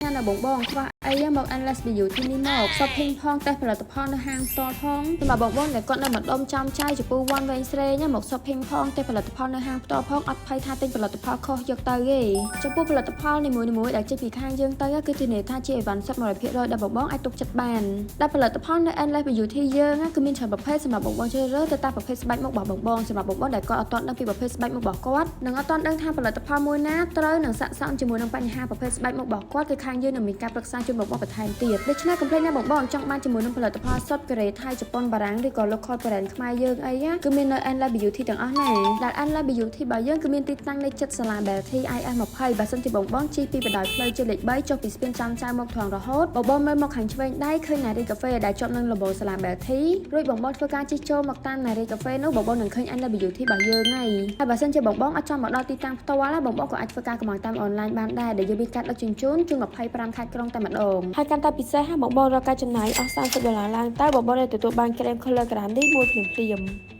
ណាបងបងខ្វះអីមក Endless Beauty នេះមក shopping ផងតេស្តផលិតផលនៅហាងផ្ទាល់ផងសម្រាប់បងបងដែលគាត់នៅម្ដុំចំចៅចំពូវ័នវែងស្រេងមក shopping ផងតេស្តផលិតផលនៅហាងផ្ទាល់ផងអត់ភ័យថាទិញផលិតផលខុសយកទៅទេចំពោះផលិតផលនីមួយៗដែលចេញពីខាងយើងទៅគឺធានាថាជាអីវ៉ាន់សុទ្ធ100%ដែលបងបងអាចទុកចិត្តបានដែលផលិតផលនៅ Endless Beauty យើងគឺមានច្រើនប្រភេទសម្រាប់បងបងជ្រើសរើសទៅតាមប្រភេទស្បែកមុខរបស់បងបងសម្រាប់បងបងដែលគាត់អត់ទាន់ដឹងពីប្រភេទស្បែកមុខរបស់គាត់និងអត់ទាន់ដឹងថាផលិតផលមួយណាត្រូវនឹងស័ក្តិសមជាមួយនឹងបញ្ហាប្រភេទស្បែកមុខរបស់គាត់គឺខាងយើងនឹងមានការប្រឹក្សាជូនបងបងបន្ថែមទៀតដូច្នេះកុំភ្លេចណាបងបងចង់បានជាមួយនឹងផលិតផលសុទ្ធកូរ៉េថៃជប៉ុនបារាំងឬក៏ local brand ខ្មែរយើងអីណាគឺមាននៅ Endless Beauty ទាំងអស់ណាដែល Endless Beauty របស់យើងគឺមានទីតាំងនៅជិតសាលា Belty IS 20បើសិនជាបងបងជិះពីបណ្ដោយផ្លូវជាតិលេខ3ចុះពីស្ពានចាំចៅមកត្រង់រហូតបងបងមើលមកខាងឆ្វេងដៃឃើញនារីកាហ្វេដែលជាប់នឹងលបោសាលា Belty រួចបងបងធ្វើការជិះចូលមកតាមនារីកាហ្វេនោះបងបងនឹងឃើញ Endless Beauty របស់យើងហើយហើយបើសិនជាបងបងអត់ចង់មកដល់ទីតាំងផ្ទាល់ណាបងបងក៏អាចធ្វើការកម្ម៉ង់តាមអនឡាញបានដែរដែលយើងមានការដឹកជញ្ជូនជូន25ខេត្តក្រុងតែម្ដង ហើយកាន់តែពិសេសហាបងបងរកការចំណាយអស់30ដុល្លារឡើងទៅបងបងនឹងទទួលបានក្រែម Color Gram នេះមួយភ្លាមៗ។